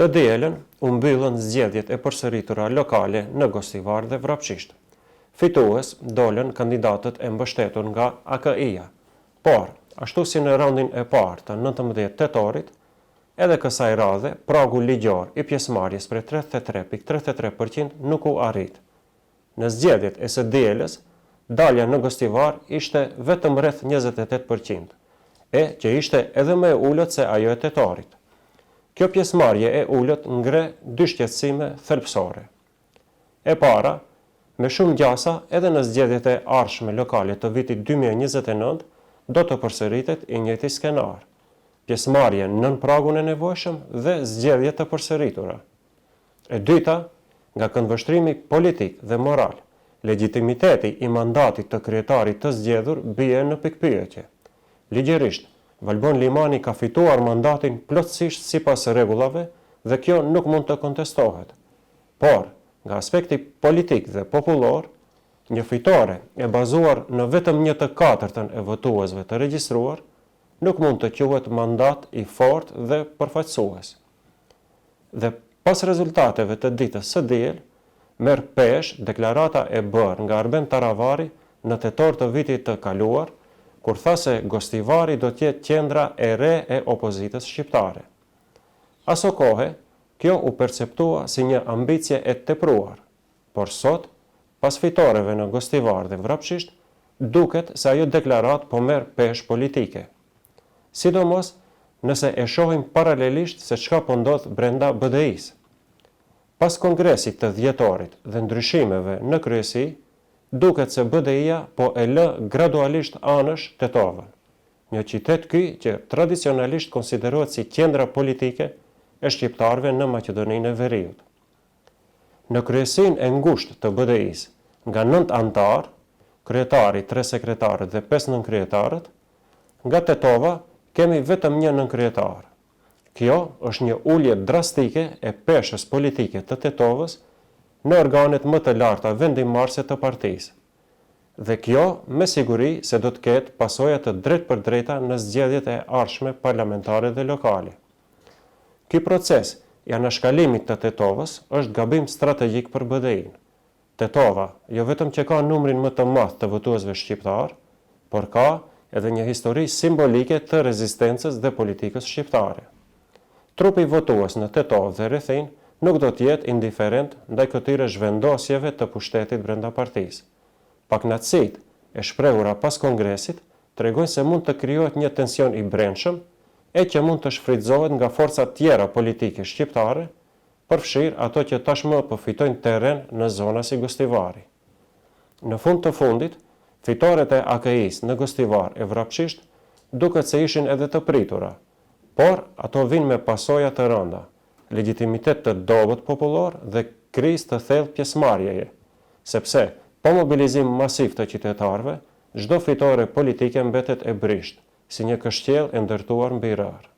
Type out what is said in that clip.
Të dielën u mbyllën zgjedhjet e përsëritura lokale në Gostivar dhe Vrapçisht. Fitues dolën kandidatët e mbështetur nga AKI-ja. Por, ashtu si në raundin e parë të 19 tetorit, edhe kësaj radhe pragu ligjor i pjesëmarrjes prej 33,33% nuk u arrit. Në zgjedhjet e së dielës, dalja në Gostivar ishte vetëm rreth 28%, e që ishte edhe më e ulët se ajo e tetorit. Kjo pjesëmarrje e ulët ngre dy shqetësime thelbësore. E para, me shumë gjasa edhe në zgjedhjet e ardhshme lokale të vitit 2029 do të përsëritet i njëjti skenar, pjesëmarrje nën pragun e nevojshëm dhe zgjedhje të përsëritura. E dyta, nga këndvështrimi politik dhe moral, legjitimiteti i mandatit të kryetarit të zgjedhur bie në pikëpyetje. Ligjërisht, Valbon Limani ka fituar mandatin plotësisht sipas rregullave dhe kjo nuk mund të kontestohet. Por, nga aspekti politik dhe popullor, një fitore e bazuar në vetëm një të katërtën e votuesve të regjistruar, nuk mund të quhet mandat i fortë dhe përfaqësues. Dhe pas rezultateve të ditës së diel, merr peshë deklarata e bërë nga Arben Taravari në tetor të vitit të kaluar, kur tha se Gostivari do të jetë qendra e re e opozitës shqiptare. Asokohe, kjo u perceptua si një ambicie e tepruar, por sot, pas fitoreve në Gostivar dhe Vrapçisht, duket se ajo deklaratë po merr peshë politike. Sidomos nëse e shohim paralelisht se çka po ndodh brenda BDI-së. Pas kongresit të dhjetorit dhe ndryshimeve në kryesi, duket se BDI-ja po e lë gradualisht anësh Tetovën, një qytet ky që tradicionalisht konsiderohet si qendra politike e shqiptarëve në Maqedoninë e Veriut. Në kryesinë e ngushtë të BDI-së, nga nëntë anëtarë, kryetari, tre sekretarët dhe pesë nënkryetarët, nga Tetova kemi vetëm një nënkryetar. Kjo është një ulje drastike e peshës politike të Tetovës në organet më të larta vendimmarrëse të partisë. Dhe kjo me siguri se do të ketë pasoja të drejtpërdrejta në zgjedhjet e ardhshme parlamentare dhe lokale. Ky proces i anashkalimit të Tetovës është gabim strategjik për BDI-në. Tetova, jo vetëm që ka numrin më të madh të votuesve shqiptarë, por ka edhe një histori simbolike të rezistencës dhe politikës shqiptare. Trupi votues në Tetovë dhe rrethinë nuk do të jetë indiferent ndaj këtyre zhvendosjeve të pushtetit brenda partisë. Pakënaqësitë e shprehura pas kongresit tregojnë se mund të krijohet një tension i brendshëm e që mund të shfrytëzohet nga forcat tjera politike shqiptare, përfshirë ato që tashmë po fitojnë terren në zona si Gostivari. Në fund të fundit, fitoret e AKI-së në Gostivar e Vrapçisht duket se ishin edhe të pritura, por ato vijnë me pasoja të rënda, legjitimitet të dobët popullor dhe krizë të thellë pjesëmarrjeje, sepse pa mobilizim masiv të qytetarëve, çdo fitore politike mbetet e brishtë, si një kështjellë e ndërtuar mbi rërë.